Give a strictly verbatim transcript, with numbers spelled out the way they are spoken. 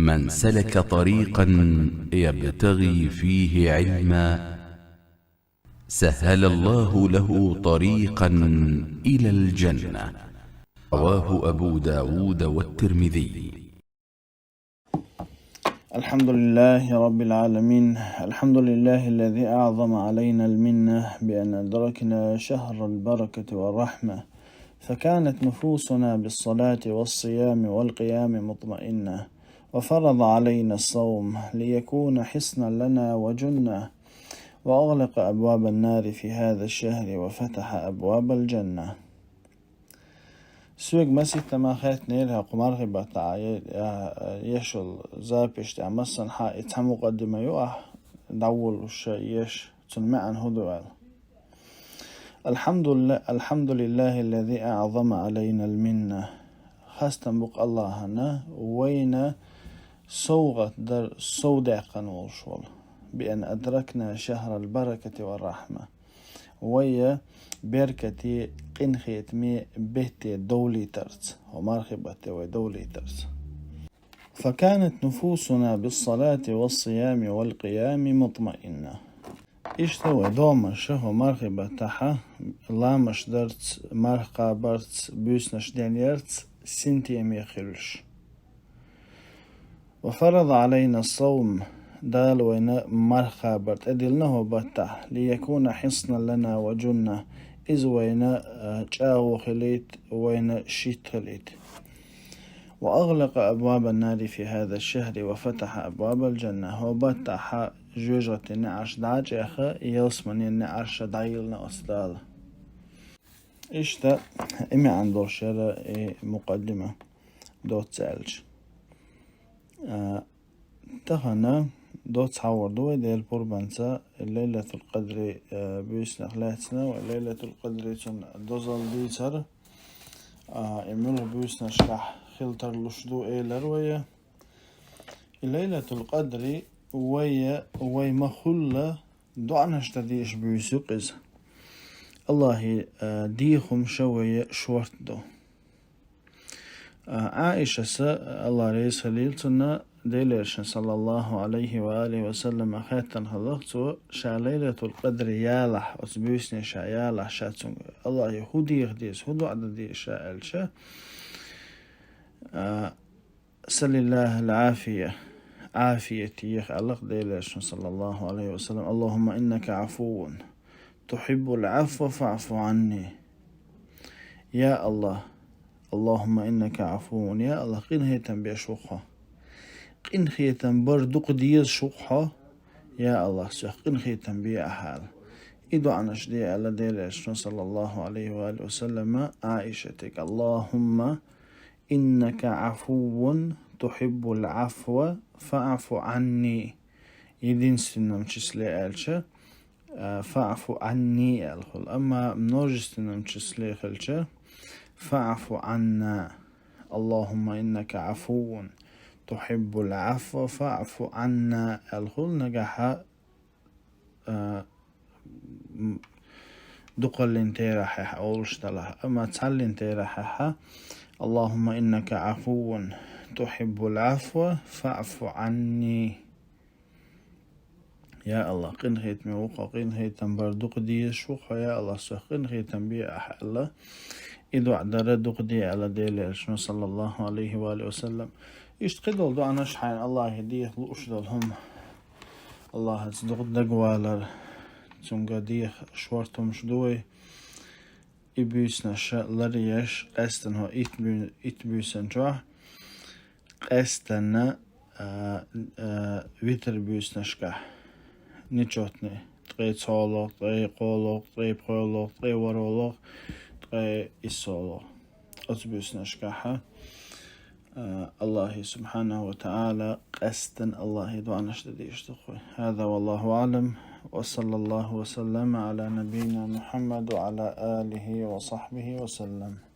من سلك طريقا يبتغي فيه علما سهل الله له طريقا إلى الجنة. رواه أبو داود والترمذي. الحمد لله رب العالمين. الحمد لله الذي أعظم علينا المنة بأن أدركنا شهر البركة والرحمة، فكانت نفوسنا بالصلاة والصيام والقيام مطمئنة، وفرض علينا الصوم ليكون حصنا لنا وجنة، وأغلق أبواب النار في هذا الشهر وفتح أبواب الجنة. Соьга маситтама хаьттинера хӀокху мархий баттахь е-, я-, еш йолу запись тӀехь массанхьа и цхьа мукъаддима ю ахь дӀаволлуш еш, цуьнан маьӀна хӀун ду аьлла. الحمد لله، الحمد لله الذي أعظم علينا المنة. Хастам бу-кх Аллахьана, вайна совгӀат дар совдаьккхина волуш волу. بأن أدركنا شهر البركة والرحمة. Вай беркате, къинхетаме бетте довлийтарца, хӀокху мархий батте вай довлийтарца. فكانت نفوسنا بالصلاة والصيام والقيام مطمئنة. Иштта вай домаша хӀокху мархий баттахьа ламаш дарца, марха кхабарца, буьйсанаш денъярца синтеме хуьлуш. وفرض علينا الصوم, Дала вайна марха кхабар тӀедиллина хӀокху баттахь, ليكون حصنا لنا وجنة, иза вайна, а, чӀагӀо хилийта, вайна шийтта хилийта. وأغلق أبواب النار في هذا الشهر وفتح أبواب الجنة. ХӀокху баттахьа жоьжахатин неӀарш дӀа а чӀехна, ялсаманин неӀарш дӀайиллина оцу Дала. Иштта и маьӀна долуш яра и мукъаддима доцца аьлча. А, тахана доцца хьахор ду вай Делан пурбанца Лайлатул-Къадри, а, буьйсанах лаьцна, вай Лайлатул-Къадри цунна дозалла дийцар, а, и муьлха буьйсанашкахь хила тарлуш ду элира вай. И Лайлатул-Къадри вай, вай ма-хуьллу доӀанаш дан дезаш буьйса ю-кх иза. Аллахьан, а, дехамаш вай шортта ду. А, Ӏаишас, Аллах реза хилийла цунна, Делан Элчанна, саллаллаху Ӏалайхи ва алихи ва саллама, хаьттина хилла-кх цо, ша Лайлатул-Къадри ялахь, оцу буьйсане ша ялахь, ша цунна Аллахье хӀун деха деза, хӀун доӀа дан деза ша аьлча, а, سل الله العافية, Ӏафият еха аьлла-кх Делан Элчано, саллаллаху Ӏалайхи ва саллам: اللهم إنك عفو تحب العفو فاعف عني. Я Аллах, اللهم إنك عفو, я Аллах, къинхетам беш ву-кх хьо. Къинхетам бар дукха дезаш ву-кх хьо. Я Аллах, соьх къинхетам бе ахьа аьлла. И доӀанаш де аьлла Делан Элчано, саллаллаху Ӏалайхи ва алихи ва саллама, Ӏаишатига: اللهم إنك عفو تحب العفو فاعف عني. Единственном числе аьлча, а, фаъфу Ӏанни аьлла хуьлу. Амма множественном числе хилча, фаъфу Ӏанна. اللهم إنك عفو تحب العفو فاعف عنا аьлла хуьлу. Нагахьа, а, м, дукхаллин терахьехь олуш далахь, амма цхьаллин терахьехь: اللهم إنك عفو تحب العفو فاعف عني. Я Аллах, къинхетаме ву-кх хьо, къинхетам бар дукха дезаш ву-кх хьо, я Аллах, соьх къинхетам бе ахьа аьлла. И доӀа дара дукха де аьлла Делан Элчано, саллаллаху Ӏалайхи ва алихи ва саллам. Иштта кхидолу доӀанаш хьайна Аллахье деха лууш долу хӀума. Аллахьаца дукха дагавалар, цуьнга деха шорта хӀумаш ду вай. И буьйсанаш ларъеш, къаьстина хӀокху итт буьй-, итт буьйсанчохь, къаьстина, а, а, витр буьйсанашкахь, нечётный, ткъе цхьолгӀа, ткъе кхоалгӀа, ткъе пхоьалгӀа, ткъе ворхӀалгӀа, ткъе иссолгӀа. Оцу буьйсанашкахь, а, Аллахье, субхьанаху ва таӀала, къаьстина Аллахье доӀанаш дан дезаш ду-кх вай. هذا والله أعلم، وصلى الله وسلم على نبينا محمد وعلى آله وصحبه وسلم.